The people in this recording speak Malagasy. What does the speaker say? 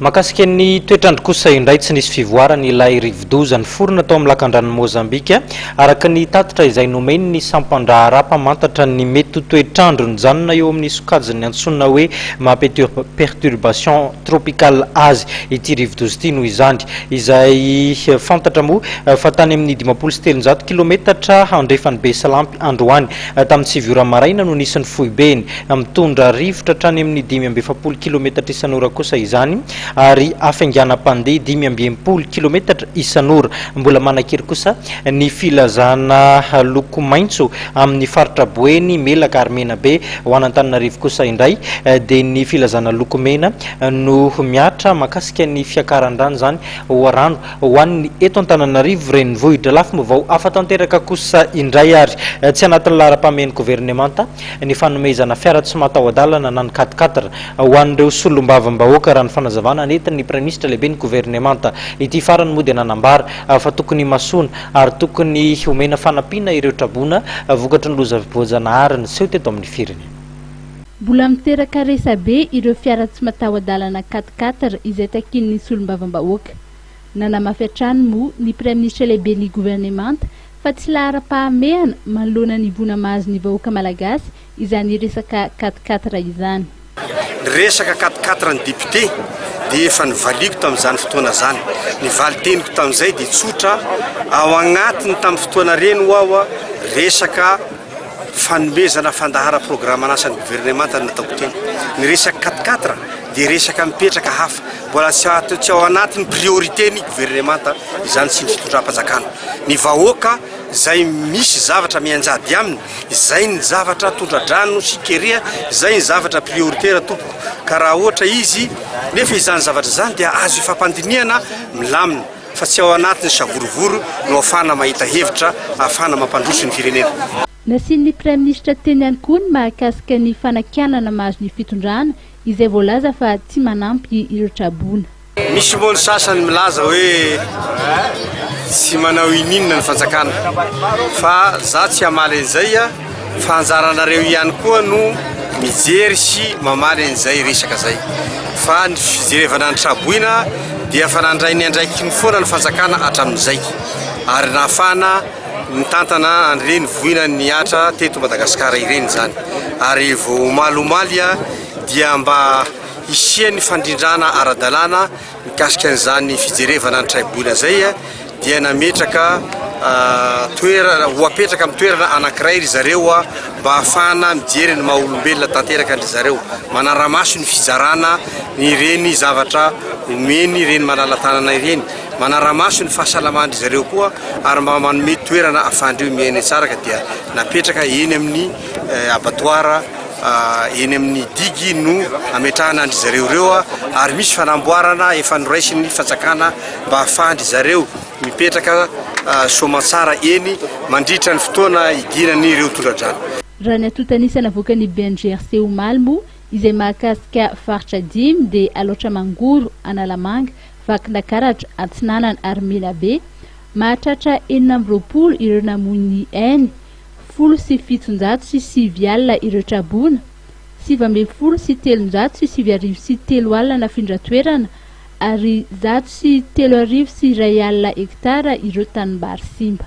Mahakasika ny toetr'andro kosa indray, tsy nisy fivoarany ilay rivodoza niforona tao amin'ny lakandranon'i Mozambika, araka ny tatitra izay nomen'ny sampan-draharaha mpamantatra ny mety ho toetr'andro. Nijanona eo amin'ny sokajin'ny antsoina hoe maha perturbation tropicale azy ity rivodoza ity noho izany, izay fantatra moa fa tany amin'ny 350 kilometatra andrefan'i Besalampy androany tamin'ny 9 ora maraina no nisy ny foibeny. Mitondra rivotra hatrany amin'ny 45 kilometatra isan'ora kosa izany ary hafainganam-pandeha 65 kilometatra isan'ora. Mbola manan-kery kosa ny filazana loko maitso amin'ny faritra Boeny, Melaka ary Menabe. Ho an'Antananarivo kosa indray dia ny filazana loko mena no mihatra mahakasika ny fiakaran-drano izany ho rano ho an'ny eto Antananarivo renivohitra. Lafim-baovao hafa tanteraka kosa indray ary tsy anatin'ny laharam-pahamehan'ny governemanta ny fanomezana fiara tsy mataho-dalana na ny quatre-quatre ho an'ireo solombavambahoaka, raha ny fanazavana nentin'ny Praiminisitra lehiben'ny governemanta. Ity farany moa dia nanambara fa tokony himasoana ary tokony homena fanampiana ireo traboina vokatry ny loza voajanahary niseho teto amin'ny firenena. Mbola miteraka resabe ireo fiara tsy mataho-dalana quatre-quatre izay takian'ny solombavambahoaka. Nanamafy hatrany moa ny Praiminisitra lehiben'ny governemanta fa tsy laharam-pahamehana manoloana ny voina mahazo ny vahoaka malagasy izany resaka quatre-quatre izany. Ny resaka quatre-quatre ny député dia efa novaliako tamin'izany fotoana izany. Ny valin-teniko tamin'izay dia tsotra, ao agnatiny tamin'ny fotoana ireny ho aho resaka fanomezana fandaharam-programan'asan'ny governemanta no nataoko teny. Ny resaka quatre-quatre dia resaka mipetraka hafa, mbola tsy ao anatin'ny priorité ny governemanta izany sy ny fitondram-panjakana. Ny vahoaka izay misy zavatra mianjady aminy, izay ny zavatra tondra-drano sy kere, izay ny zavatra prioritaire tompoko. Ka raha ohatra izy, nefa izany zavatra izany dia azo ifampandinihana milamina, fa tsy ao anatin'ny savorovoro no ahafahana mahita hevitra ahafahana mampandroso ny firenena. Nasian'ny Praiminisitra teny ihany koa ny mahakasika ny fanakianana mahazo ny fitondrana izay voalaza fa tsy manampy ireo traboina. Misy moa ny sasany milaza hoe tsy manao ininona ny fanjakana fa za tsy hamaly an'izay fa anjaranareo ihany koa no mijery sy mamaly an'izay resaka zay fa ny fijerevana ny traboina dia efa nandray ny andraikiny foana ny fanjakana hatramin'izay ary nahafahana nitantana an'ireny voina nihatra teto Madagasikara ireny izany ary vao omaly omaly dia mba hisian'ny fandrindrana ara-dalàna mikasika an'izany fijerevana ny traiboina izay dia nametraka toerana ho apetraka amin'ny toerana anankiray ry zareo mba hahafahana mijery ny maha olombelona tanteraka an-dry zareo, manara-maso ny fizarana ny ireny zavatra omeny ireny malala-tanana ireny, manara-maso ny fahasalaman-dry zareo koa ary mba manome toerana ahafahan-dreo miaina tsara ka dia napetraka eny amin'ny abattoir Eny amin'ny digy no ametrahana an-dry zareo ireo ary misy fanamboarana efa noraisin'ny fanjakana mba hahafahan-dry zareo mipetraka soamantsara eny mandritra ny fotoana hidiran'ireo tondra-drano. Raha ny antontan'isa navoakan'ny BNGRC omaly moa izay mahakasika faritra dimy dia Alaotra Mangoro, Analamanga, Vakinankaratra, Atsinanana ary Menabe, mahatratra 26 ireo namoy ny ainy, 710 10 ireo traboina, 319 310 nafindra toerana ary 10 103 hektara ireo tanimbary simba.